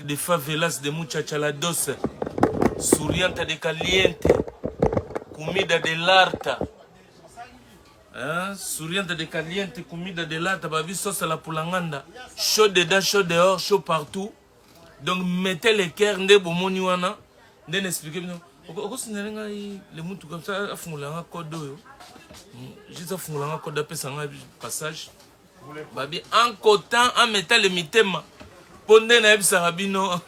direct de favelas de muchacha la dose souriante de caliente comida de l'arta Hein? Souriante de caliente, comida de lata, babi sauce à la pulanganda. Chaud dedans, chaud dehors, chaud partout. Donc mettez le cœur nde bomoni wana. Nde na expliquer bino. Okosindela ngai le mutu comme ça afungola nga code oyo. Hmm, juste afungola nga code apesa nga passage. Babi en cotant en mettant le mitema. Po nde nayebisaka bino.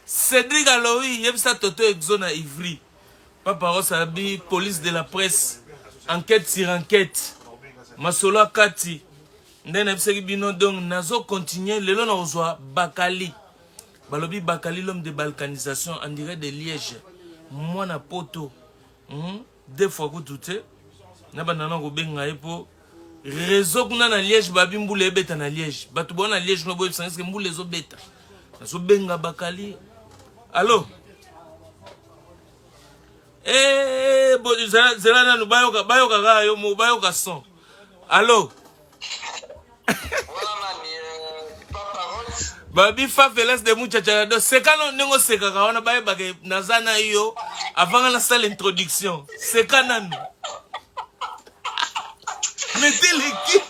Cédric Aloï, yebisa Toto Exo na Ivry. Papa Ross abi police de la presse enquête sur enquête masolo akati nde nayebisaki bino donc nazo continuer lelo nakozwa bakali balobi bakali l'homme de balkanisation en direct de liège mwana poto Deux fois kutu te nabanda na kobenga ye mpo réseau kuna na liège babi mbula ebeta na liège bato bao na liège kuna boyebisa eske mbula ezobeta nazobenga bakali allo eh, zela nanu bayoka bayoka kaka yo moko bayoka son allo Babi favelas de muchachalado seka no ndenge osekaka wana bayebaka naza na yo avant nga nasala introduction seka nanu meteleki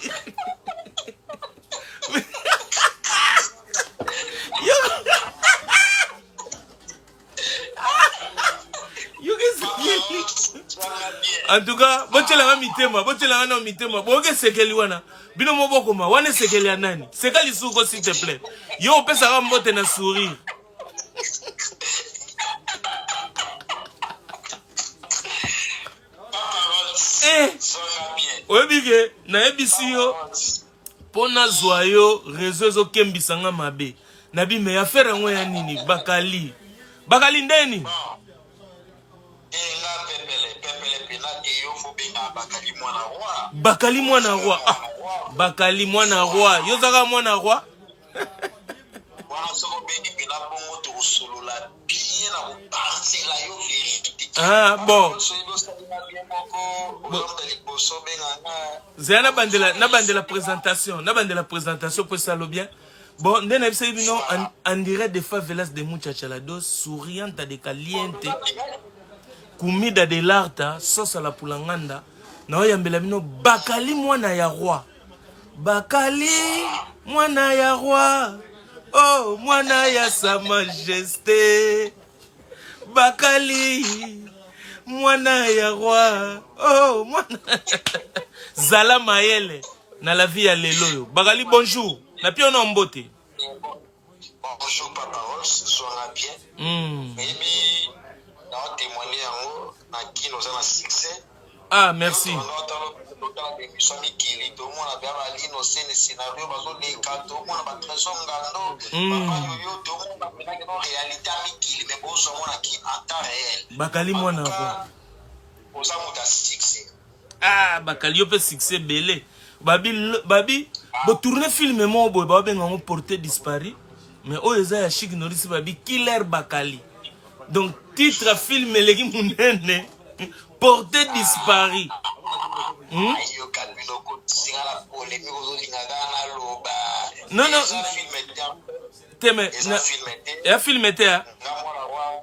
en tout cas botyelanga mitema botyelanga na mitema boyoki esekeli wana bino mo bokoma wana esekeli ya nani seka lisusu ko s'il te plaît yo opesaka mbote na sourire eh, oyebi ke nayebisi yo mpo nazwa yo reseau ezokembisa nga mabe nabi me affaire yango ya nini bakali bakali nde nini bakali mwana roi ah, bakali mwana roi yo ozaka mwana roi wana soki obengi mpena bongo tokosolola bien na kopanzela yo verite ah, bon zela nabandela nabandela présentation nabandela présentation mpo esalo bien bon nde nayebisaki bino en direct de favelas de muchachalado souriante de caliente kumida de l'arta sosa la pulanganda naoyambela bino bakali mwana ya roi Bakali mwana ya roi oh mwana ya sa majesté Bakali mwana ya roi oh mwana zala mayele na la vie ya lelo oyo Bakali bonjour na pio na mbote Bonjour papa Rolls, zwanga bien. Oyebi na témoigner yango na kin oza na succès. Ah merci. Totala émission mikili tomona bia balino sene scénario bazoleka tomona ba trésor ngando papa yoyo tomona penaki no réalité ya mikili mais bozwa mona ki en temps réel. Bakali mwana roi. Oza moto ya succès. Ah bakali yo pe succès ebele. Babi babi bo tourner film moko boye babenga yango porté disparu mais oyo eza ya Chic Norris babi killer bakali. Donc titre ya film eleki munene porté disparu. Ayoka bino kotinga na polemique ozolinga kaka naloba. Non non. Eza film te. Te mais eza film te. Ya film te. Nga mwana roi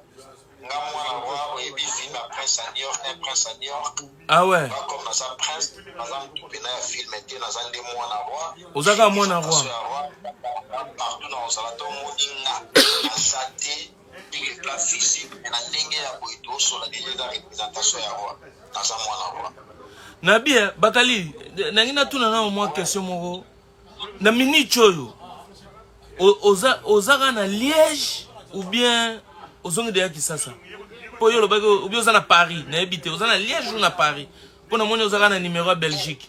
nga mwana roi oyebi film ya prince ya New York un prince ya New York. Ah ouais. Nga comme naza prince naza mutu pena ya film te naza nde mwana roi. Oza kaka mwana roi. Partout na ozala to omoni nga naza te sur le plan physique mais na ndenge ya boye tosola deja eza représentation ya roi naza mwana roi. Na bien bakali nangi natuna nao mwa question moko na minute oyo oza oza kaka na Liège ou bien ozongi deja Kisasa mpo yo olobaki ou bien oza na Paris nayebi te oza na Liège ou na Paris mpo namoni oza kaka na numero ya Belgique.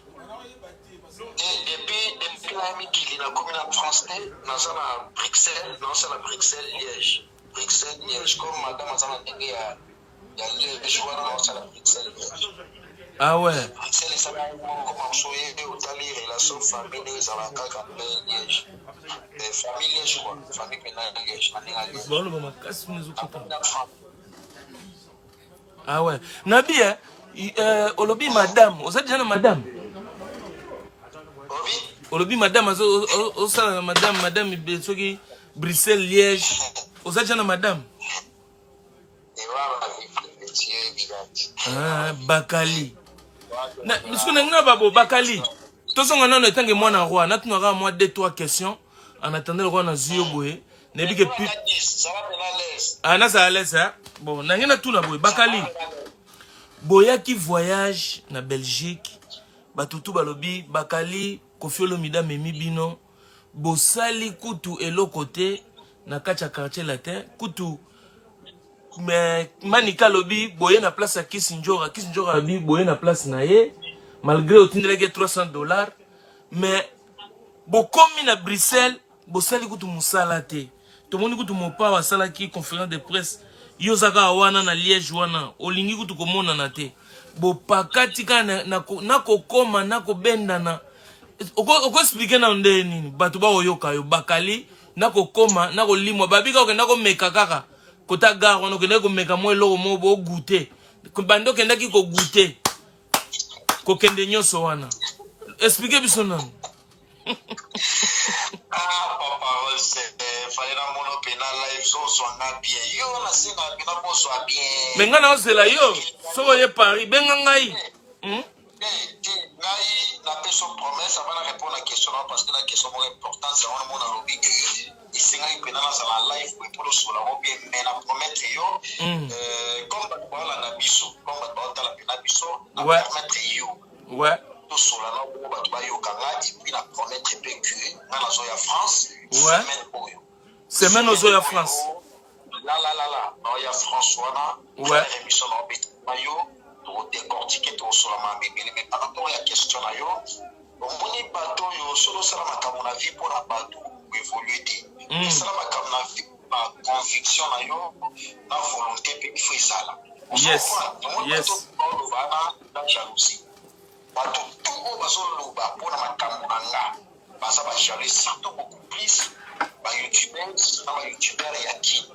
Depuis depuis na mikili nakomi na France te naza na Bruxelles naosala Bruxelles Liège Bruxelles Liège comme madame aza na ndenge ya ya Liège wana naosala Bruxelles Liège. Ah ouais. Bruxelles esala moko mamosu oye otali relation famille ndenge ezalaka kaka mpe Liège famille Liège quoi famille mpena Liège na ndenge ya Liège. Baloba makasi kuna ezokota. Ah ouais. Nabi eh, olobi madame, oza déjà na madame? Obi? Olobi madame osala na madame, madame soki Bruxelles, Liège, oza déjà na madame? Ah, Bakali. Na, siko na nga babo Bakali. Tozonga nano etange mwana roi, natunaka mwa deux trois questions en attendant le roi na zio boye. Nayebi ke pi Ah, nazala l'aise hein? Bon, nange natuna boye Bakali. Boyaki voyage na Belgique, batutu balobi Bakali Koffi Olomide amemi bino bosali kutu eloko te na kati ya quartier latin kutu mais Manika alobi boye na place ya Kisinjora, Kisinjora alobi boye na place na ye malgré otindelaki 300 $ mais bokomi na Bruxelles, bosali kutu mosala te. Tomoni kutu Mopao asalaki conférence de presse, yo oza kaka wana na Liège wana, olingi kutu komonana te. Bopakati kaka na kokoma na kobendana. Okoexpliquer nano nde nini bato bakoyoka yo Bakali na kokoma na kolimwa babika okenda komeka kaka kota gare wana, okendaki komeka mwa eloko moko bogute bandi, okendaki kogute kokende nyonso wana. Expliquer biso nano. Ah, papa Rose, fallait namona mpena live, zozwanga bien. Yo nasengaka mpena bozwa bien. Me ngai naozela yo, soki oye Paris, benga ngai, Te te, ngai napesa promesse avant na répondre na question na, parce que na question moko importance yango namona, alobi ke esengaki mpena nazala live boye mpo tosola yango bien. Mais na promettre yo, comme bato baolanda biso, comme bato baotala mpena biso, na permettre yo tosola na bongo, bato bayoka nga. Et puis na promettre mpe ke nga nazoya France semaine oyo. Semaine ozoya France? La la la la, naoya France wana. Première émission na obetama yo, tokodécortiquer, tokosola makambo ebele. Mais par rapport ya question na yo, omoni bato oyo, soki osala makambo na vie mpona bato, koévoluer te. Esala makambo na vie na conviction na yo, na volonté mpe il faut ezala. Omoni bato baoloba na jalousie, bato tu oyo bazoloba mpona makambo na nga baza bajaloux, surtout beaucoup plus bayoutubeurs na bayoutubeur ya Kini.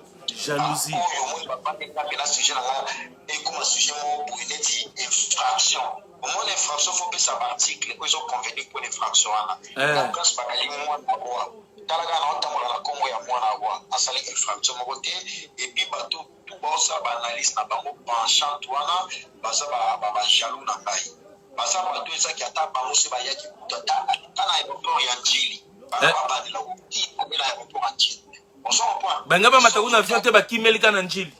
Jalousie. Oyo omoni babandeka mpena sujet na nga, ekoma sujet moko boye neti infraction. Omoni infraction, faut opesa baarticle oyo ezoconvenir mpona infraction wana. Na Prince Bakali mwana roi, tala kaka na otambola na nkombo ya mwana roi, asali infraction moko te. Et puis bato tu baosala baanalyse na bango penchante wana, baza bajaloux na ngai, baza bato ezaki ata bango se bayaki kutu ata na aéroport ya Njili, babandela kokima na aéroport ya Njili. Ozo comprendre? Banga bamata kuna avion te, bakimeli kaka na Njili.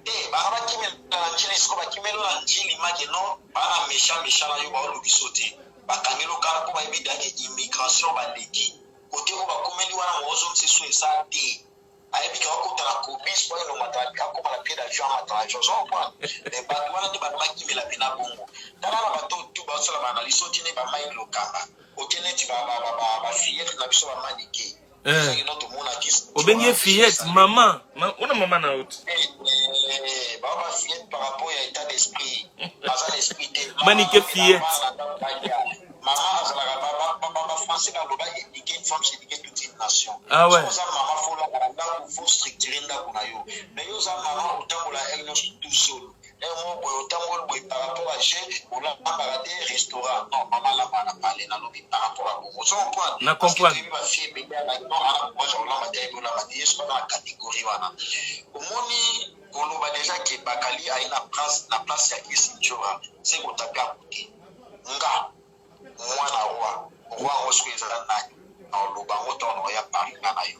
Te, banga bakimela na Njili, siko bakimeli na Njili makeno bana méchant méchant na yo, baolobi so te, bakangeli kaka mpo bayebi dake immigration baleki kote oyo bakomeli wana, moozongisa so eza te. Ayebi ke akota na kobis po ayelomata, akoma na pied d'avion, amata na avion. Ozo comprendre? Mais bato wana nde bato bakimela mpena bongo. Tala na bato tu bazosala baanalyse, oti nde bamike lokamba, oke neti bafillette na biso bamanike. Ezaki no tomonaki. Obengi ye fillette, mama wana, mama na yo te. Bao bafillette par rapport ya état d'esprit, baza na esprit te. Manike fillette. Mama azalaka, bafrançais baloba: "Éduquer une femme, c'est éduquer toute une nation." Ah ouais. Oza mama, faut olakaka ndako, faut structurer ndako na yo. Mais yo oza mama, otambola ere nyonso tout seul, ere moko boye otamboli boye par rapport à je olambaka te restaurant. Non, mama alambaka na pale. Nalobi par rapport à bongo, ozo comprendre? Na comprendre. Toyebi bafille ebele non, ana courage olamba te, ayebi olamba te. Ye soki aza na catégorie wana, omoni koloba déjà ke Bakali aye na place ya Kisi Njora, se kotape akote nga mwana roi. Roi yango soki ezala nani, na oloba yango ntango na oya Paris nga na yo.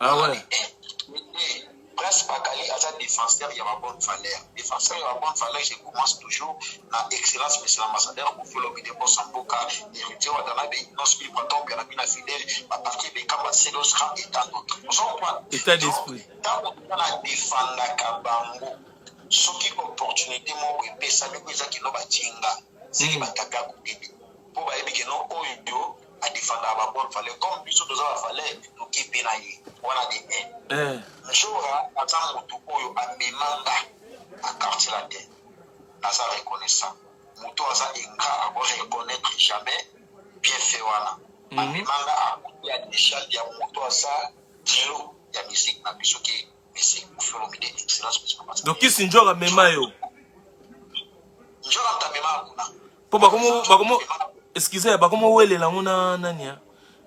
Ah ouais. Prince Bakali aza défenseur ya babonne valeur, défenseur ya babonne valeur. Je commence toujours na excellence monsieur l'ambassadeur Koffi Olomide, bosa mboka, héritier Watanabe, Innoss'B, Patombe na bina fidèle baparti ebekamba Selos Grand et tant d'autres. Ozo comprendre? État d'esprit. Ntango toza na défendaka bango, soki opportunité moko epesami ko eza kino batinga seki batape akokende mpo bayebi keno oyo adefendaka babonne valeur comme biso toza bavaleur, tokepe na ye wana de un. Njora aza motu oyo amemanga na quartier latin, naza reconnaissant. Moto aza ingrat ako reconnaître jamais bienfait wana. Amemanga akuti ya l'échelle ya moto aza kilo ya musique na biso ke musique Koffi Olomide, excellence monsieur l'ambassadeur. Donc Kisi Njora amema yo? Njora moto amemaka kuna. Mpo bakomo, excuse, bakomo welela yango na nani ya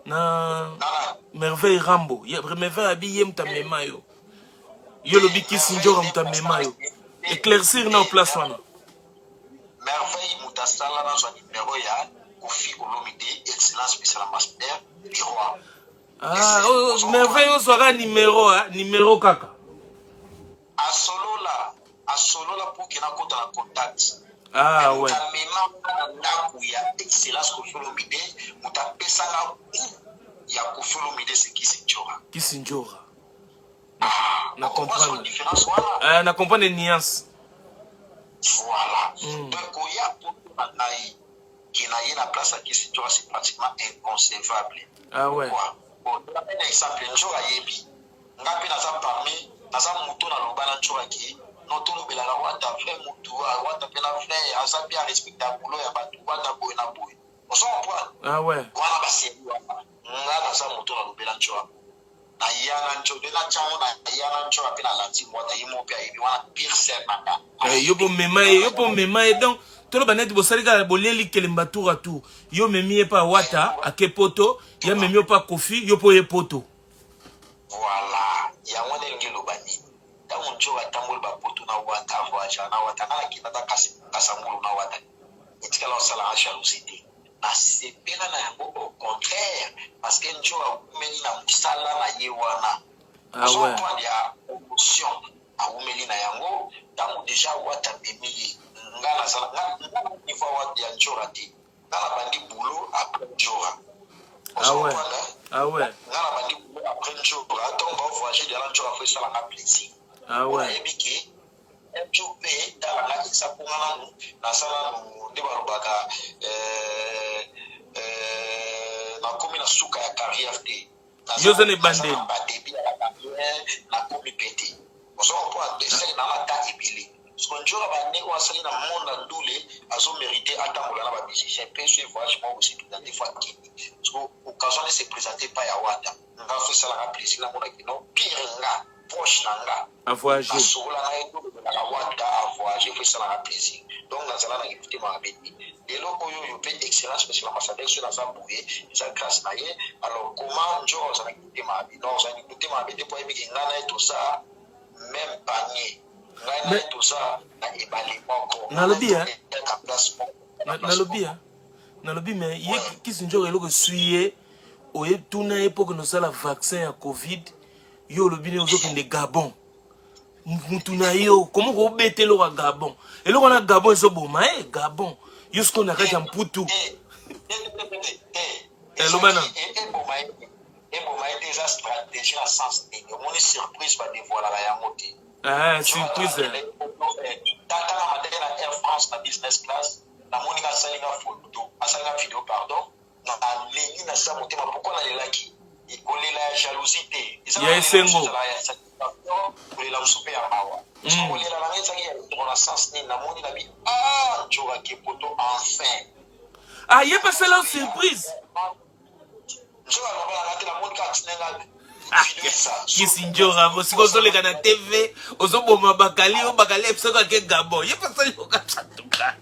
na nana. Merveille Rambo, Merveille abi ye moto amema yo. Yo lobi Kisi Ndjora moto amema yo. Éclaircir na place wana. Merveille moto asala nazwa numero ya Koffi Olomide, excellence monsieur l'ambassadeur du roi. Ah, oh, oh, Merveille ozwaka numero, ah, numero kaka. Asolola, asolola pour que nakota na contact. Ah ouais. Amema nga na ndako ya excellence Koffi Olomide, moto apesanga goût ya Koffi Olomide, c'est Kisi Ndjora. Kisi Ndjora. Ah, na comprendre. Différence wana. Na comprendre nuance. Voilà. Donc koya poto na ngai ke na ye na place ya Kisi Ndjora, c'est pratiquement inconcevable. Ah ouais. Pourquoi? Bon, un exemple, Ndjora yebi. Nga mpe naza parmi, naza moto naloba na Ndjora ke no tolobelaka Wata vrai motu, Wata mpe na vrai aza mpe arespecte ya boulot ya bato, Wata boye na boye. Ozo comprendre? Ah ouais. Wana baseli wana. Nga naza moto nalobela Ndjora. Naya na Ndjora, mpe natyango naya na Ndjora mpe nalandi Wata, ye moko mpe ayebi wana pire ser na nga. Eh, yo bomema ye, yo bomema ye donc toloba neti bosali kaka bolieli kelemba tour à tour. Yo memi ye pa Wata ake poto, ya memi yo pa Koffi, yo po ye poto. Voilà, yango wana elingi eloba nini? Ntango Ndjora atamboli bapoto na Wata, avoyage na Wata, nga nakenda ata Kasangulu na Wata, etikala osalaka jalousie te. Nasepela na yango au contraire, parce que Ndjora awumeli na mosala na ye wana. Ah ouais. Ozocomprendre ya promotion awumeli na yango. Ntango déjà Wata amemi ye, nga nazala nga na niveau ya Ndjora te, nga na bandi boulot après Ndjora. Ah ouais. Ah ouais. Nga na bandi boulot après Ndjora, ntango baovoyage diala Ndjora fo esalanga plaisir. Ah ouais. Nayebi ke un jour mpe tala nga eza mponga nanu naza nanu nde balobaka nakomi na suka ya carrière te. Yo oza na ebandeli. Badébut ya carrière nakomi mpe te. Ozo comprendre, esali na ata ebele parce que Ndjora bande oyo asali na monde ya ndule, azomérite atambola na bamusicien mpe so voyage moko se présente fois akende, parce que occasion ne se présente pas ya Wata. Nga fo esalaka plaisir namonaki no pire nga proche na nga avoyage. Nasokola na ye, tolobelaka Wata avoyage, fo esalaka plaisir. Donc nazala na motema mabe te. Lelo oyo oyo mpe excellence monsieur l'ambassadeur, so naza boye eza grâce na ye. Alors comment Ndjora ozalaki motema mabe? Non, ozalaki motema mabe te, po ayebiki ngai na ye toza même panier, ngai na ye toza na ebale moko. Nalobi, hein? Kaka place moko. Nalobi, hein? Nalobi mais ye Kisi Ndjora eloko esui ye oye tuna ye mpo kende osala vaccin ya Covid, yo olobi ne ozokende Gabon. Mutu na yo komo kobeta eloko ya Gabon, eloko wana Gabon ezoboma e Gabon, yo sikoyo na kati ya mputu. Eloba na Eboma ye, eboma ye te. Eza stratégie na sens nini? Omoni surprise badévoilaka yango te. Ah, surprise. Tata na mateke na Air France na business class, namoni nga asali nga photo, asali nga video, pardon, naleli na sa motema. Pourquoi nalelaki? Kolela ya jalousie te. Ya esengo. Ezala ya satisfaction, kolela mosusu mpe ya mawa. Kolela na ngai ezalaki ya esengo na sens nini? Namoni na bi ah, Ndjora ke poto enfin. Ah, ye mpe asala surprise. Ndjora aloba na nga te, namoni kaka tinenga. Kisi Ndjora sikoyo ozoleka na TV, ozoboma bakali oyo bakali ebisoko ake Gabon, ye mpe asali okasatuka.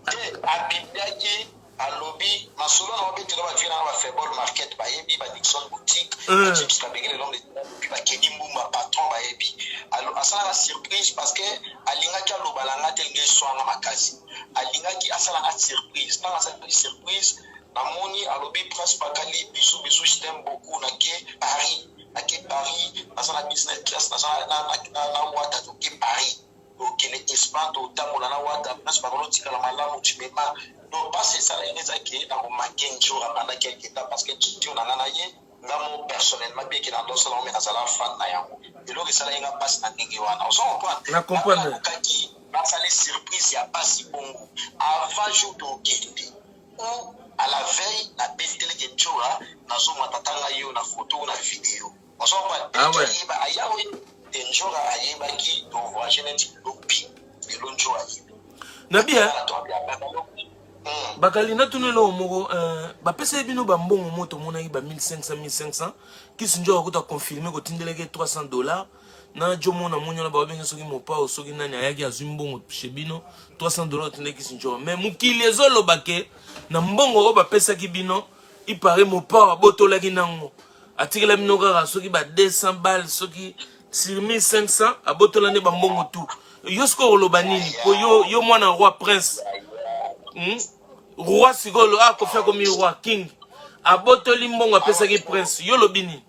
Te, abibiaki, alobi masolo na babetela bavie nanga bafebol market bayebi, banixon boutique, bajames Kabengele, l'homme de puis bakeni mbumba patron bayebi. Asalaka surprise parce que alingaki aloba na nga te, elingi eswanga makasi. Alingaki asalaka surprise. Ntango asalaki surprise, namoni alobi: "Prince Bakali, bisou bisou, je t'aime beaucoup, nake Paris, nake Paris, naza na business class, naza na Wata, toke Paris, tokende Espagne, totambola na Wata. Prince Bakali, otikala malamu, tu me manques." Donc mpasi esalaki nde ezaki nakomake Ndjora pendant quelque temps, parce que tio na nga na ye, nga mo personnellement, bien ke na ndosala ngo, me nazala fan na yango. Eloko esalaki nga mpasi na ndenge wana, ozo comprendre? Na comprendre. Nalukaki basali surprise ya mpasi bongo avant jour tokende ou à la veille, nabeteleke Ndjora, nazomata tanga yo na photo ou na video, ozo comprendre? Ah ouais. Ayeba aya oyo te. Ndjora ayebaki tovoyage neti lobi lelo, Ndjora ayebi. Nabi, hein? Bakali, natuna eloko moko. Bapesaki bino bambongo mo tomonaki ba 1500 1500. Kisi Nzoka akuta confirme kotindelaki $300 na jo mona moni wana babenge soki mopao soki nani ayaki azwi mbongo chez bino $300 otindaki Kisi Nzoka. Mais mokili ezoloba ke na mbongo oyo bapesaki bino ipare mopao abotolaki nango. Atikela bino kaka soki ba 200 balles, soki sur 1500 abotola nde bambongo tout. Yo sikoyo oloba nini? Po yo, yo mwana roi prince. Roi sikoyo, ah, Koffi akomi roi king. Abotoli mbongo apesaki prince. Yo lobi nini?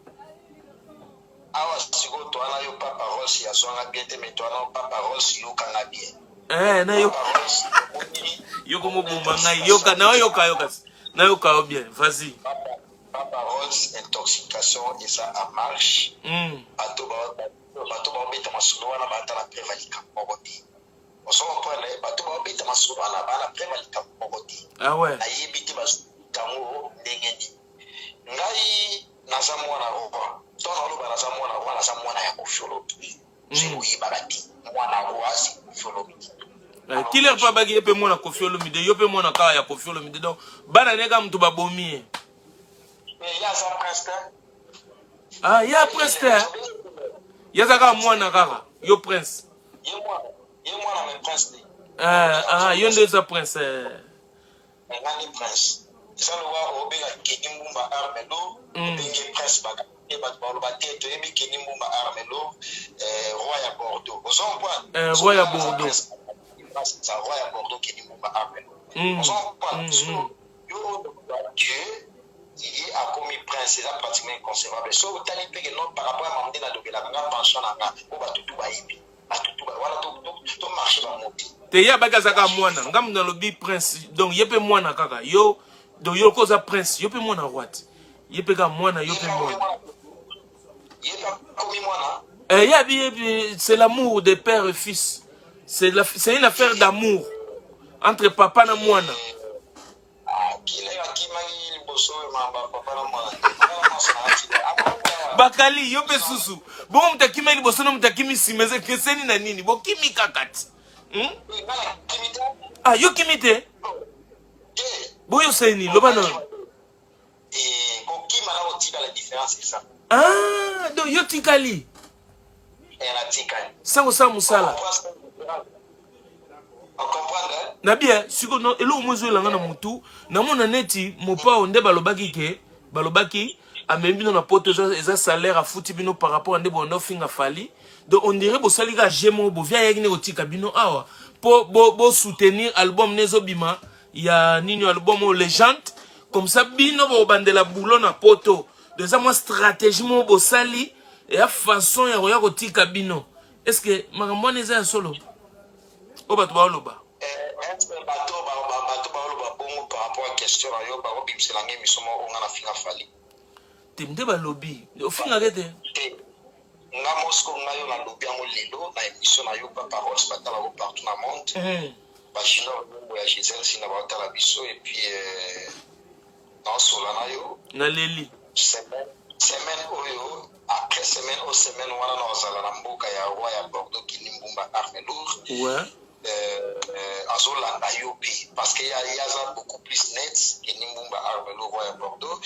Awa sikoyo towana yo Papa Rolls yazwanga bien te, mais towana yo Papa Rolls yokanga bien. Eh, na yo. Papa Rolls, omoni. Yo komoboma ngai. Yoka, na yoka yoka. Na yoka yo bien. Vas-y. Papa Rolls, intoxication eza en marche. Bato baobeta masolo wana baata na preuve ya likambo moko te. Ozo comprendre? Bato baobeta masolo wana baa na preuve ya likambo moko te. Ah ouais. Nayebi te bazotango ndenge nini. Ngai naza mwana roi. To naloba naza mwana roi, naza mwana ya Koffi Olomide. Soki oyebaka te, mwana roi c'est Koffi Olomide. Killer mpe abaki ye mpe mwana Koffi Olomide, yo mpe mwana kaka ya Koffi Olomide, donc bana ne kaka moto babomi ye. Mais ye aza prince te. Ah, ye prince te, eh? Ye aza kaka mwana kaka, yo prince. Ye mwana mais prince te. Ah, yo nde eza prince. Eh. Nga nde prince. Eza lokola obenga Kenny Mbumba Armelo, obenge prince baka te, bato baloba te toyebi Kenny Mbumba Armelo, roi ya Bordeaux. Ozo comprendre? Roi ya Bordeaux. Prince, roi ya Bordeaux Kenny Mbumba Armelo. Ozo comprendre? So yo Dieu ye akomi prince, eza pratiquement inconcevable. So otali mpe ke non, par rapport ya mamu nde nalobelaka nga pension na nga oyo bato tu bayebi, bato tu wana to marché bamoti. Te, ye abaki aza kaka mwana. Nga moto nalobi prince, donc ye mpe mwana kaka yo. Donc yo loko oza prince, yo mpe mwana roi te, ye mpe kaka mwana, yo mpe mwana. Ye mpe akomi mwana. Eh, ye abi ye, c'est l'amour de père et fils, c'est une affaire d'amour entre papa na mwana. Kile akimaki liboso oyo mamba papa na mwana te. Papa na mwana na Bakali yo mpe susu bongo, moto akimi liboso na moto akimi nsima eza ekeseni na nini? Bokimi kaka ti, Nga nakimi te. Ah, yo kimi te? Te. Boyo osali loba na. Kokima na kotikala, différence eza. Ah, donc yo tikali. Natikali. Sango osala mosala. Ocomprendre? Na bien sikoyo eloko mo ezoyelanga na motu, namona neti Mopao nde balobaki ke balobaki amemi bino na poto, eza salaire afuti bino par rapport a nde bonda ofinga Fally. Donc on dirait bosali kaka jeu moko, bovia ayaki nde kotika bino awa mpo bosoutenir album ne ezobima ya nini, album oyo Légende. Comme ça bino bokobandela boulot na poto. Donc eza mwa stratégie moko bosali ya façon ya koya kotika bino. Est ce que makambo wana eza ya solo oyo bato baoloba? Bato baoloba bongo par rapport à question na yo, bakobimisela ngai émission moko nga na finga Fally. Te, nde balobi ofingaka te. Te, nga mosiko ngai oyo nalobi yango lelo na émission na yo Papa Rolls, batalako partout na monde. Bajunior Lumbo ya Gisele Sina baotala biso et puis naosola na yo. Naleli. Semaine oyo, après semaine oyo, semaine wana naozala na mboka ya roi ya Bordeaux Kini Mbumba Armelour. Azolanda yo mpe parce que ye aza beaucoup plus net. Keni Mbumba Armelo, roi ya Bordeaux,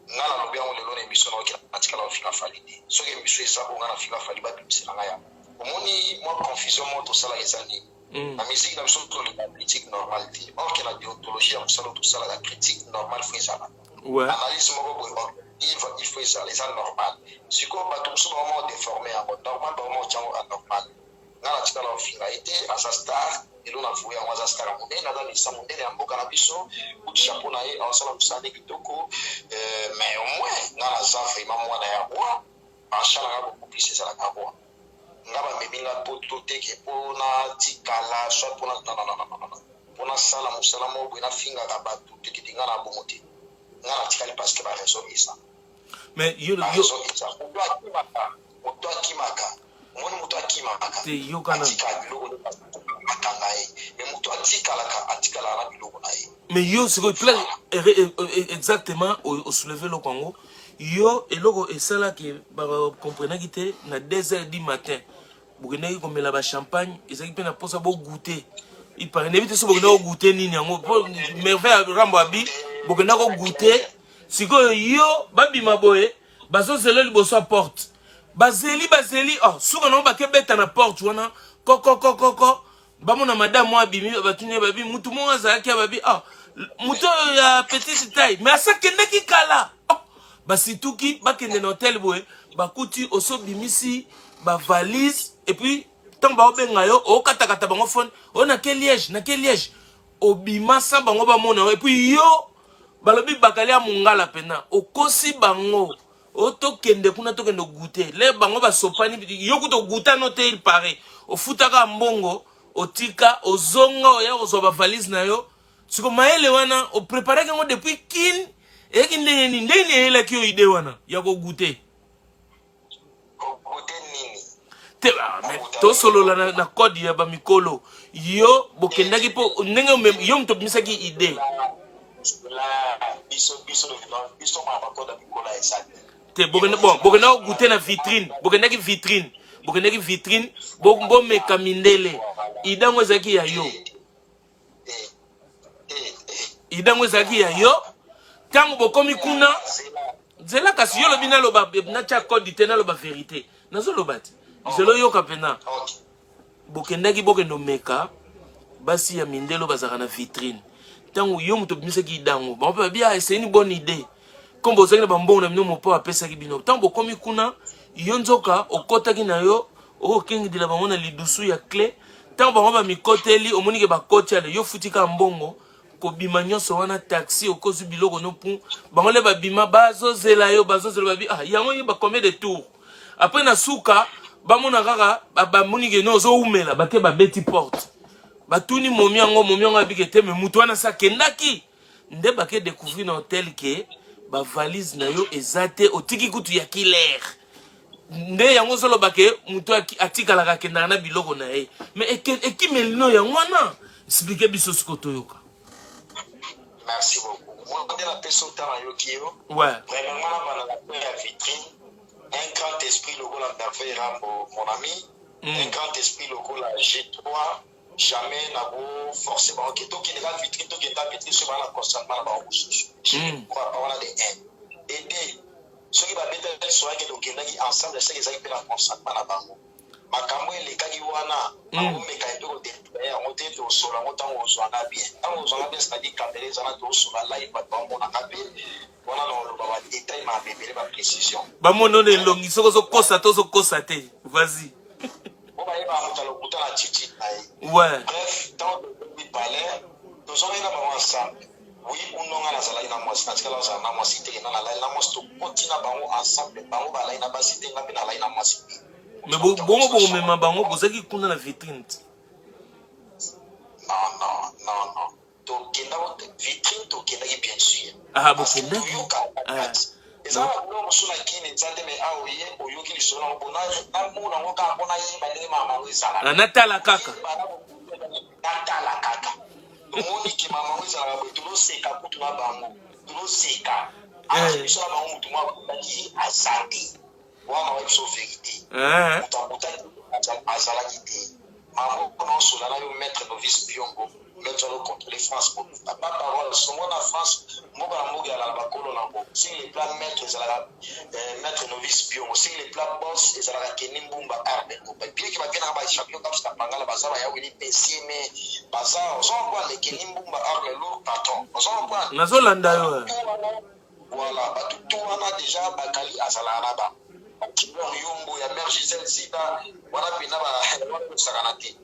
nga nalobi yango lelo na émission naoki, natikala ofinga Fally te. Soki émission eza oyo nga nafinga Fally, babimisela nga yango. Omoni mwa confusion moko tosalaka eza nini? Na musique na biso tolinga critique normale te, or que na déontologie ya mosala oyo tosalaka, critique normale faut ezala. Analyse moko boye objective, il faut ezala, eza normal. Sikoyo bato mosusu bakoma kodéforme yango normal, bakoma kotia yango anormal. Nga natikala kofinga ye te, aza star. Lelo na voye yango, aza star ya monene, aza musicien monene ya mboka na biso. Coup de chapeau na ye, aosala mosala nde kitoko. Mais au moins nga naza vraiment mwana ya roi, penchant nanga beaucoup plus ezalaka roi. Nga bamemi nga poto teke mpo natikala soit mpona, non, non, non, non, non, mpo nasala mosala moko boye nafingaka bato tekete. Nga na bongo te, nga natikali parce que baraison eza. Mais yo yo Baraison eza, moto akimaka, moto akimaka, omoni moto akimaka te, yokana. Atikala biloko nde akanga ye, mais moto atikalaka, atikalaka na biloko na ye. Mais yo sikoyo place exactement osoulever eloko yango, yo eloko esalaki bakomprenaki te, na 2 heures du matin bokendaki komela bachampagne, ezalaki mpe na mposa bogoûter. Ipare nayebi te so bokendaki kogoûter nini yango, po Merveille Rambo abi bokendaki kogoûter. Sikoyo yo babima boye, bazozela liboso ya porte, bazeli, bazeli, oh, suka nango bakebeta na porte wana kokokokoko, bamona madame oyo abimi, batuni ye, babi mutu moko azalaki, babi ah, moto oyo ya petite taille, mais asakendaki kala, oh. Basituki bakende na hotel boye, bakuti osobimisi bavalise. Et puis ntango baobenga yo, okatakata bango phone oyo nake Liège, nake Liège. Obima sa bango bamona yo. Et puis yo balobi bakali ya mongala mpena okosi bango o tokende kuna, tokende goûter le bango basopani yo kuta ogoûter no te. Il paraît ofutaka mbongo, otika, ozonga, oya kozwa bavalise na yo. Siko mayele wana opréparaki yango depuis Kine, eyaki ndenge nini? Ndenge nini eyelaki yo idée wana ya kogoûter? Kogoûter nini? Te, ah, mais tosolola na code ya bamikolo. Yo bokendaki mpo ndenge yo moto obimisaki idée. La biso ma bakoda mikolo eza te. Te, bokende, bon, bokendaki kogoûter na vitrine, bokendaki vitrine, bokendaki vitrine, bomeka mindele. Idée yango ezalaki ya yo? Te te te. Idée yango ezalaki ya yo? Ntango bokomi kuna? Zela. Nzela, kasi yo olobi naloba, natya code te, naloba vérité. Nazoloba te, nzela oyoka mpena. Ok. Bokendaki, bokende omeka basi ya mindele oyo bazalaka na vitrine. Ntango yo moto obimisaki idée yango, bango mpe babi: "Ah, c'est une bonne idée." Comme bozalaki na bambongo na bino, mopo apesaki bino, ntango bokomi kuna, yo nzoka okɔtaki na yo, okokengedela bango na lidusu ya clé. Ntango bango bamikoteli, omoni ke bakoti, ale yo futi kaka mbongo kobima nyonso wana, taxi, okozwi biloko no pu bango nde babima, bazozela yo, bazozela. Babi: "Ah, yango yeba combien de tour?" Après na suka bamona kaka bamoni ke no ozowumela, bake babeti porte, batuni momi yango, momi yango abike te. Me mutu wana se akendaki nde bake découvrir na hotel ke bavalise na yo eza te, otiki kutu ya kiler. Nde yango ozoloba ke moto atikalaka, akendaka na biloko na ye, mais ekimeli no yango wana. Explique biso siko toyoka. Merci beaucoup. Moi nde napesi ota, nayoki yo. Premièrement, nabanda na point ya vitrine. Un grand esprit lokola Merveille Rambo, mon ami, un grand esprit lokola G3, jamais nakoforce bango ke tokende ka vitrine, tokende ka vitrine soki baa na consentement na bango mosusu. Je ne crois pas. Wana de un et deux, soki babetaki soyaki tokendaki ensemble, seke ezalaki mpe na consentement na bango. Makambo elekaki wana, bakomeka mpe kodétailler yango te. Tosola yango ntango ozwanga bien, ntango ozwanga bien, c'est-à-dire caméra ezana, tosola live, bato bamonaka mpe wana na oloba badétail makambo ebele, baprécision. Bamona ono elongi soki ozokosa te, ozokosa te, vas-y. Po bayebaka moto alokuta na attitude na ye. Bref, ntango tokomi palais, tozwaki na bango ensemble, oui ou non? Nga nazalaki na mwasi, natikala kozala na mwasi te. Kenda nalali na mwasi, tokoti na bango ensemble. Bango balai na basi te, nga mpe nalai na mwasi te. Mais bongo bokomema bango, bozalaki kuna na vitrine te? Non, non, non, non, tokenda vitrine, tokendaki bien sûr. Ah, bokendaki. Ah. Eza na biloko mosusu na Kini eza te, mais awa oye, oyoki lisolo yango, po namona yango kaka mpona yeba ndenge mama yango ezalaka. Ah, natala kaka. Natala kaka, tomoni ke mama yango ezalaka boye, tozoseka kutu na bango, tozoseka entre biso na bango. Motu moko akutaki aza te wana, oyebi biso vérité. Moto akutaki azalaki te. Mama naosola na yo, maître novice Biongo, maître azo contrôler France. Papa parole songo na France, mboka na mboka ezalaka bakolo nango. Sur le plan maître ezalaka maître novice Biongo, sur le plan boss ezalaka Keni Mbumba Arme Ngomba, bien ke bavienaka bachampion caps na Pangala, baza bayaweli pesie, mais baza, ozo comprendre, Keni Mbumba Arme lourd patron, ozo comprendre? Nazolanda yo. Voilà, bato tu wana déjà bakali azalaka na ba Junior Yombo ya mère Gisèle Sita wana mpena wana te.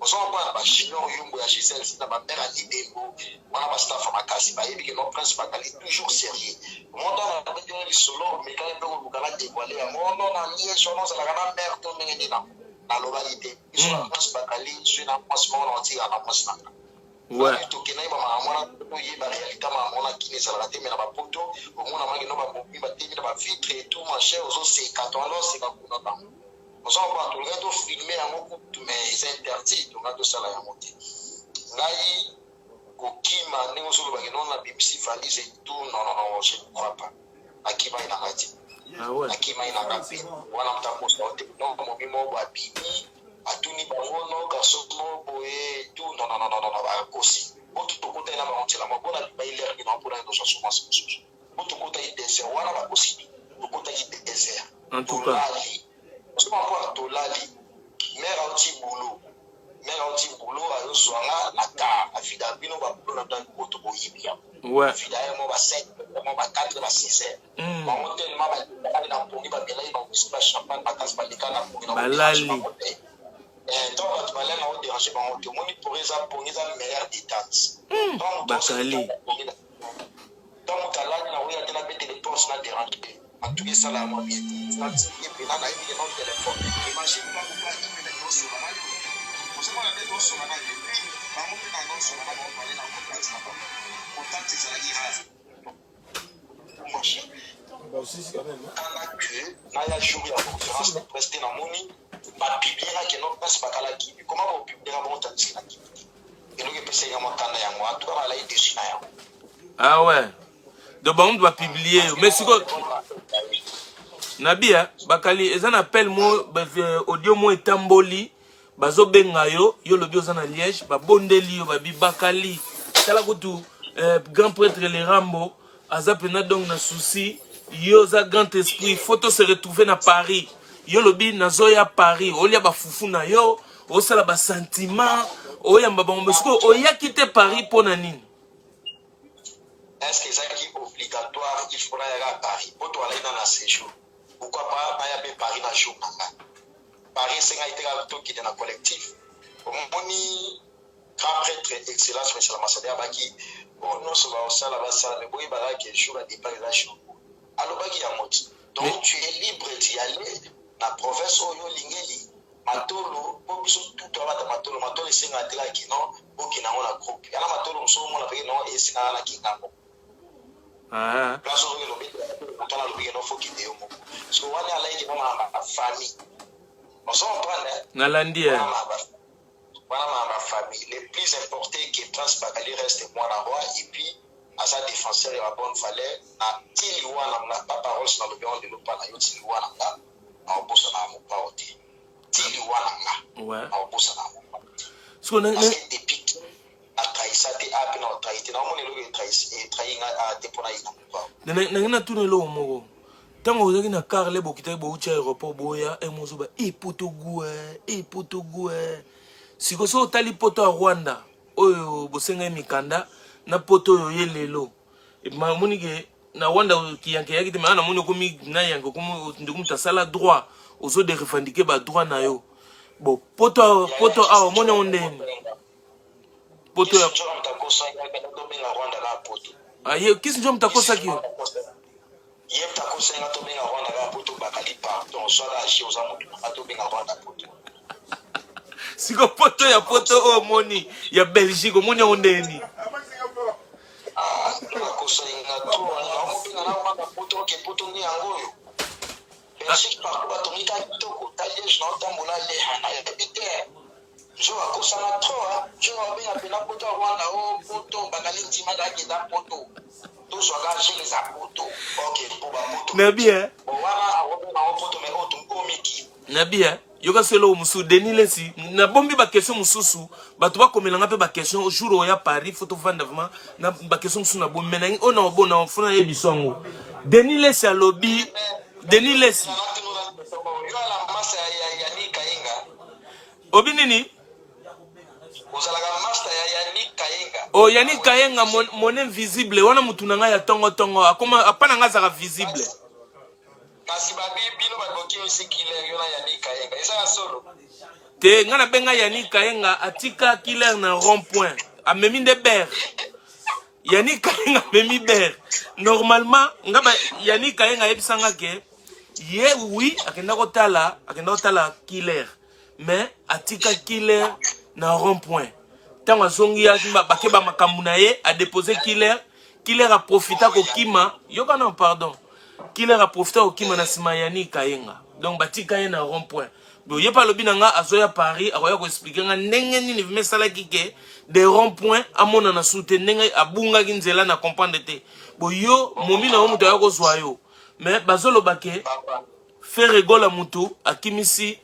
Ozo comprendre, ba Junior Yombo ya Gisèle Sita, bamère ya Libembo wana, bastaff ya makasi, bayebi ke non, prince bakali toujours sérieux. Moto na beti oyo lisolo, mekani mpe koluka na dévoile yango ono na Liège wana, ozalaka na mare to ndenge nini? Nalobaki te, biso na prince bakali zwi na mwasi moko na otikaka na mwasi nanga. Tokendaki bamakambo wana, toyeba réalité makambo wana. Kini ezalaka te, me na bapoto omona maki no bamomi batemi na bavitre et tout, mon cher, ozoseka, toanda oseka kuna bango. Oza comprendre, tolingaki tofilmer yango kutu, mais eza interdit, tolingaki tosala yango te. Ngai kokima ndenge ozolobaki no nabimisi valise et tout, non, non, non, je ne crois pas. Nakimaki na ngai te. Nakimaki na ngai mpe wana moto akosa te. Non, momi moko abimi, atuni bango: "No garçon moko boye tout." Non, non, non, non, non, bakosi. Po tokotaki na bango nzela moko, mpona bima ilere bino, mpona nozwa so mwasi mosusu, po tokotaki désert wana, bakosi, tokotaki désert. En tout cas. Tolali, ozoma mpona tolali, mare auti boulot. Mère auti boulot, azozwa nga na car, avida bino baboulot na bino poto, boyibi yango. Avida ye mo ba 5, mo ba 4, ba 6 heures. Bango tellement balekaki na pongi, bamelaki bawhisky, bachampagne makasi, baleka na pongi na Balali. Bango te. Ntango bato balali, na odéranger bango te. Omoni, pori eza pongi, eza meilleure détente. Bakali. Ntango moto alali, na oya te, nabetele porte, na déranger te. En tout cas, esalaka mwa bien te. Natiki mpena, nayebi ke no telefone. Imagine bango mpe osola na yo, ozomona ndenge osola na yo, et puis bango mpe na osola na bango, bale na contact na bango, contact ezalaki rare. Kanda ke naya jour ya conférence de presse te, namoni bapublier ke no presse bakalaki. Koma bopublier bango, tandis na kimi te. Eloko epesaki mwa kanda yango. En tout cas, balai déçu na yango. Ah ouais, donc bango mutu bapublier yo. Mais sikoyo nabia bakali eza na appel mo audio mo etamboli, bazobenga yo, yo lobi oza na Liège, babondeli yo, babi bakali tala kutu grand prêtre le Rambo aza mpena donc na souci, yo oza grand esprit, faut to se retrouver na Paris. Yo lobi nazoya Paris, olia bafufu na yo, osala basentiment, oyamba bango. Mais sikoyo oyaki te Paris mpo na nini? Est ce que ezalaki obligatoire, il faut nayaka Paris po toalaki na séjour? Pourquoi pas naya mpe Paris na jour na ngai? Paris esengaki te kaka tokende na collectif. Omoni, grand prêtre, excellence monsieur l'ambassadeur, abaki oyo nyonso baosala, basala, mais boyebaka ke jour ya départ eza jour. Alobaki yango ti. Donc tu es libre d'y aller na province oyo olingeli matolo, mpo biso tutu abata matolo. Matolo esengaka te kaka kino bokende yango na groupe yana. Matolo mosusu omona peke no esengaka na kingambo. Place ozoki lobi, moto wana alobi keno faut kende yo moko, parce que wana alayiki no na bafamille, ozo comprendre? Nalandi ye. Wana na bafamille. Le plus important, que Prince Bakali reste mwana roi et puis aza défenseur ya babonne valeur na tili wana. Nga papa Rols, nalobi yango lelo mpa na yo, tili wana nga naobosana ya mopao te, tili wana nga naobosana ya mopao te. Parce que depuis atrahisa te, a mpe na otrahi te, naomona eloko etrahi nga te mpona yina mopao. Nangi natuna eloko moko. Ntango ozalaki na car le bokitaki, bouti aéroport, boya emozoba e poto gue e poto gue. Sikoyo soki otali poto ya Rwanda oyo bosengai mikanda na poto oyo ye lelo, omoni ke na Rwanda kiyanke eyaki te. Mais namoni okomi na yanke, okomi ndeko, moto asala droit, ozode revendiquer badroit na yo. Bon, poto, poto awa omoni yango ndeni poto ya aye kisi njo moto akosaki yo. Ye moto akosenga tobenga Rwanda kaka poto. Bakali, pardon, swaka age, oza motu nanga, tobenga Rwanda poto. Siko poto ya poto oyo omoni ya Belgique, omoni yango ndeni? Akosenga to naomobenga na Rwanda poto. Oke, poto nde yango oyo. Belgique partout batongi kaka kitoko. Ta Liège na otambola leha, nayebi te. Nzo akosanga trop, nzo abenga mpena poto ya Rwanda o poto. Bakali, ndima kaka eza poto, tozwaka agile, eza poto. Ok, po bapoto Nabi wana akobenga ngo poto, mais oyo omiki. Nabi yoka so eloko mosusu. Denis Lesi, nabombi baquestion mosusu, bato bakomelanga mpe baquestion. Jour oyo ya Paris, faut tovanda vraiment na baquestion mosusu nabombi. Mais nangi oyo na obona, fona nayebi so yango. Denis Lesi alobi, Denis Lesi. Yo ala masa ya Yani Kayenga. Obi nini? Ozalaka master ya Yani Kayenga. O Yani Kayenga, mon invisible wana, mutu na ngai ya tongo-tongo, akoma apa na ngai, azalaka visible. Kasi babi bino babokimisi killer, yo na Yani Kayenga, eza ya solo? Te, ngai nabenga Yani Kayenga atika killer na rond point, amemi nde ber. Yani Kayenga amemi ber. Normalement nga ba Yani Kayenga ayebisanga ke ye oui, akenda kotala killer, mais atika killer na rond point. Ntango azongi, bakeba makambo na ye, adepose killer. Killer aprofita kokima. Yoka na pardon, killer aprofita kokima na nsima ya Yani Kayenga, donc batika ye na rond point. Donc ye mpe alobi na nga azoya Paris, akoya koexpliquer nga ndenge nini vime esalaki ke de rond point amonana su te, ndenge abungaki nzela na comprendre te. Bo yo momi na yo, moto aya kozwa yo, mais bazoloba ke Ferre Gola mutu akimisi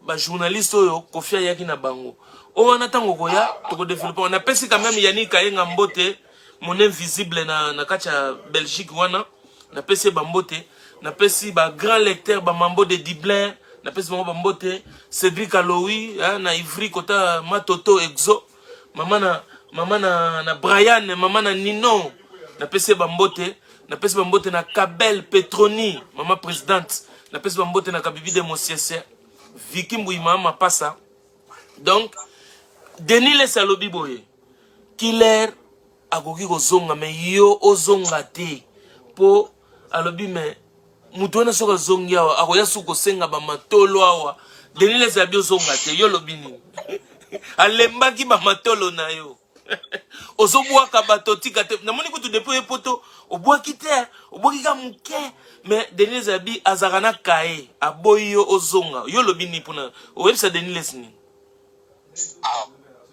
bajournaliste ba oyo Kofi ayaki na bango. Oyo wana ntango koya tokodévelopper. Napesi quand même Yani Kayenga mbote, mon invisible na kati ya Belgique wana, napesi ye bambote. Napesi bagrand lecteur, bamambo de Dublin. Napesi bango bambote. Cédric Aloui, hein, na Ivry kota Matoto Exo, mama na mama na Brian, mama na Nino. Napesi bambote, napesi bambote na Kabel Petroni, mama présidente. Napesi bambote na Kabibi de Mosiese, Vicky Mbouima Mapasa. Donc Denis Lessie alobi boye, Killer akoki kozonga, mais yo ozonga te, mpo alobi me moto wana soki azongi awa, akoya suki kosenga bamatolo awa. Denis Lessie abi ozonga te. Yo olobi nini? Alembaki bamatolo na yo, ozobwaka bato, tika te. Namoni kutu depuis oye Poto obwaki te, obwaki ka moke, mais Denis Lessie abi azalaka na kaye, aboyi yo ozonga. Yo olobi nini mpona oyebisa Denis Lessie nini?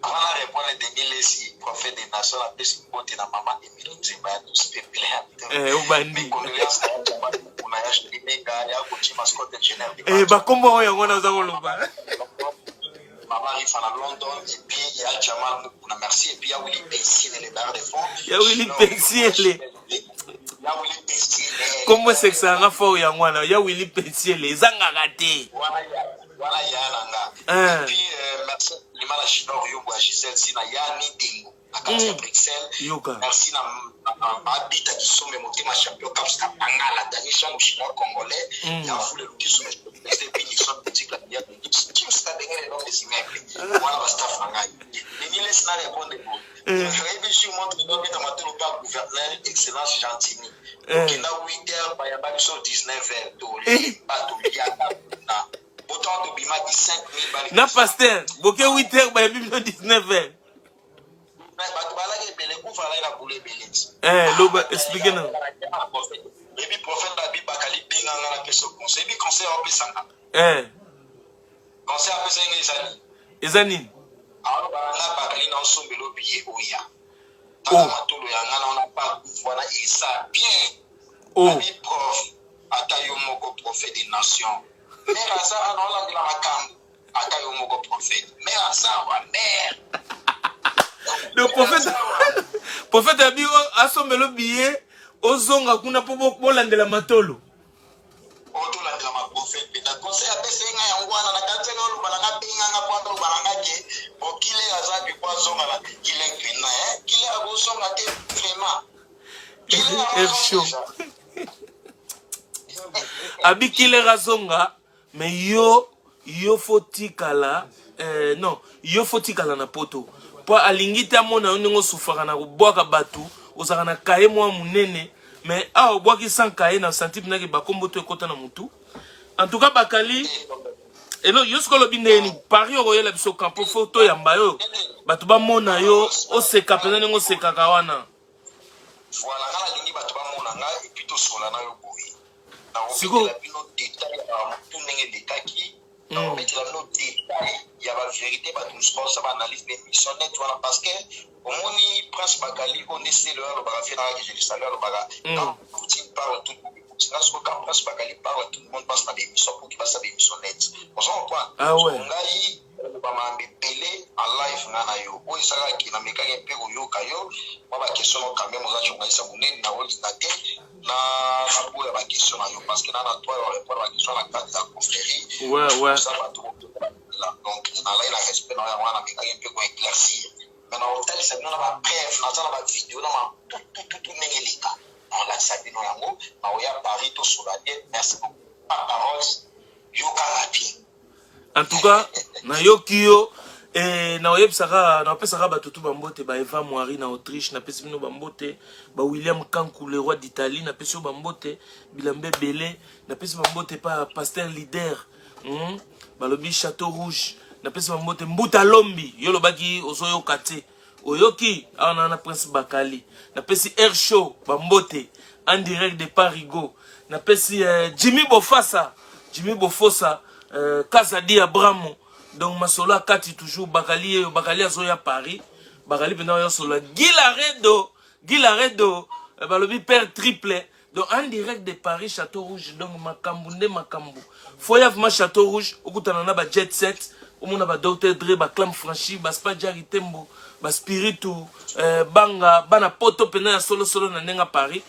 Avant na répondre Denis Lessie, prophète des nations, apesi mbote na mama Emily Nzemba ya tosepele. Obandi. Mes condoléances na ya Julie Menga ya Kochi mascotte ingénieur. Bakombo oyo yango wana oza koloba. Mama Rifa na London et puis ya Jamal Mukuna, merci, et puis ya Willy Pensiele, le bar de fond. Ya Willy Pensiele. Ya Willy Pensiele. Kombo esekisaka fort yango wana, ya Willy Pensiele, ezangaka te. Wana ya wana ya na nga. Et puis merci lima na Junior Yobo ya Gisèle Sina ya Nidengo na kati ya Bruxelles. Yoka. Merci na Abita Kisombe Motema, champion Caps Kapangala, Dani Chango chinois congolais. Ya Fule Lukiso et puis Nixon boutique la ya James Kabengele, l'homme des immeubles. Wana ba staff na ngai. Denis Lessie, na répondre boye. Oyebi jour moko tobeta matolo pa gouverneur excellence Gentini. Okenda 8 heures, bayamba biso 19 heures, tolemba, toliaka na botango tobimaki 5000 bali. Na pasteur boke 8 heures, bayambi bino 19 heures. Bato balaki ebele, kufa alaki na bulu ebele. Loba, explique na. Ebi prophète abi bakali benganga na pesa conseil. Ebi conseil apesanga. Conseil apesa ngai ezali. Eza nini? Aloba nga bakali na osombela billet oya. Tala matolo ya nga na wana pa wana eza bien. Abi prof, ata yo moko prophète des nations. Mère aza ana olandela makambo. Ata yo moko prophète. Mère aza wa mère. Le prophète abi asombela billet, ozonga kuna mpo bolandela matolo. Otolandela maprophète mpenza. Conseil apesa ye ngai yango wana. Na kati nga oloba na nga, benganga mpo aloba na nga ke bo killer aza bi po azonga na killer mpena killer akozonga te vraiment. Air show abi killer azonga, mais yo faut tikala, non, yo faut tikala na Poto, mpo alingi te amona yo ndenge osufaka na kobwaka bato. Ozalaka na kaye mwa monene, mais awa obwaki sans kaye na santi mpinaki bakombo to ekɔta na motu. En tout cas bakali elo yo sikoyo olobi ndenge nini? Paris okoyela biso campo, faut toyamba yo, bato bamona yo oseka mpenza ndenge osekaka wana. Voilà, nga nalingi bato bamona nga et puis tosola na yo boye. Nakobetela bino détail ya motu ndenge elekaki, nakobetela bino détail ya bavérité. Bato mosusu baosala baanalyse d'émission net wana, parce que omoni Prince Bakali oyo nde sele oyo alobaka fe nanga ke je salue, alobaka quand Poutine parle, tout le monde écoute. Nga sikoyo, quand Prince Bakali parle, tout le monde passe na baémission pour ki basala baémission net, ozo comprendre? Ah ouais. Ngai bamambe ebele en live nga na yo oyo esalaki, namekaki mpe koyoka yo mwa baquestion no. Quand même oza journaliste monene, na olinga te na naboya baquestion na yo, parce que na na droit ya répondre baquestion na kati ya confrérie. Oza bato, donc nalai na respect na yo, yango wana namekaki mpe koéclaircir, mais na kotalisa bino na bapreuve, naza na bavideo na matutututu ndenge eleka, nakolakisa bino yango. Nakoya Paris, tosola bien. Merci beaucoup, parole yokaka bien. En tout cas nayoki yo. Naoyebisaka, naopesaka bato tu bambote, ba Eva Moiri na Autriche, napesi bino bambote, ba William Kanku, le roi d'Italie, napesi yo bambote, bilamba ebele, napesi bambote pa pasteur leader, Balobi Château Rouge, napesi bambote. Mbuta Lombi, yo olobaki ozoyoka te, oyoki awa na Prince Bakali. Napesi Air Show bambote en direct de Parigo. Napesi Jimmy Bofasa, Jimmy Bofosa, Kazadi Abramo. Donc masolo akati toujours Bakali yeyo. Bakali azoya Paris, Bakali mpenza oyosola Gilaredo, Gilaredo, balobi père triple. Donc en direct de Paris, Château Rouge. Donc makambo nde makambo, foya vraiment Château Rouge, okutana na ba jet set, omona ba Dr Dre, baclam franchi, baspa jari tembo, baspiritu, banga bana Poto mpenza ya solosolo na ndenge ya Paris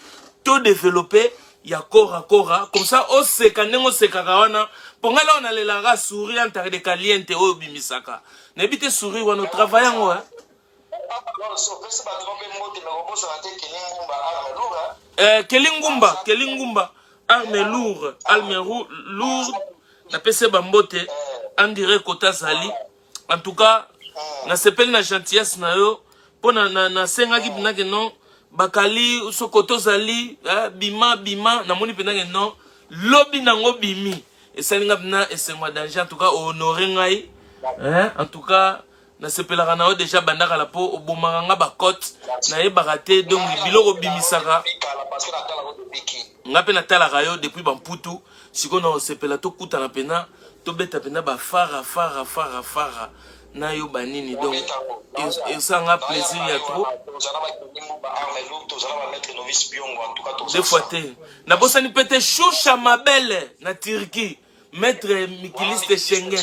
to développé. ya kora kora comme ça oseka ndenge osekaka wana mpo ngai lao nalelaka sourire antare de caliente oyo obimisaka nayebi te sourire wana otravaille yango eh? Opesi bato mpe mbote, me kobosana te Keli Ngumba, arme lourde. Eh, Keli Ngumba, Keli Ngumba, arme lourde, arme lourde. Napesi ye bambote andire kota azali. En tout cas, nasepeli na gentillesse na yo mpo nasengaki mpenza ke non, bakali soko tozali eh, bima bima. Namoni mpenza ke non, lobi nango bimi, esali nga mpenza esengo ya danger. En tout cas, ohonore ngai eh, en tout cas nasepelaka na yo déjà banda kala mpo obomaka nga bacote, nayebaka te. Donc biloko obimisaka, nga mpe natalaka yo depuis bamputu. Sikoyo na osepela tokutana mpena, tobeta mpena bafara fara fara fara na yo banini. Donc esanga plaisir ya trop. Deux fois te nabosani mpe te Shusha Mabele na Turquie, maître mikiliste Schengen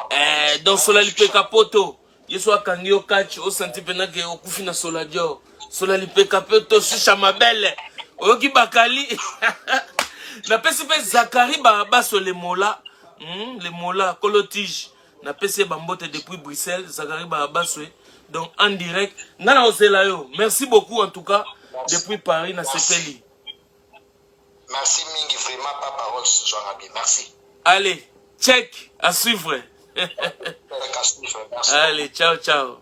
eh, donc sola lipeka poto ye so akangi yo catch, osanti mpena ke okufi na sola dior, sola lipeka mpe to Shusha Mabele. Oyoki bakali, napesi mpe Zakari Babaso Lemola, Lemola kolo tige, napesi ye bambote depuis Bruxelles. Zakari Babaswe, donc en direct nga na ozela yo. Merci beaucoup en tout cas, depuis Paris nasepeli. Merci mingi vraiment, papa Rolls Zwanga bien, merci. Allez, check, à suivre. À suivre, merci. Allez, ciao ciao.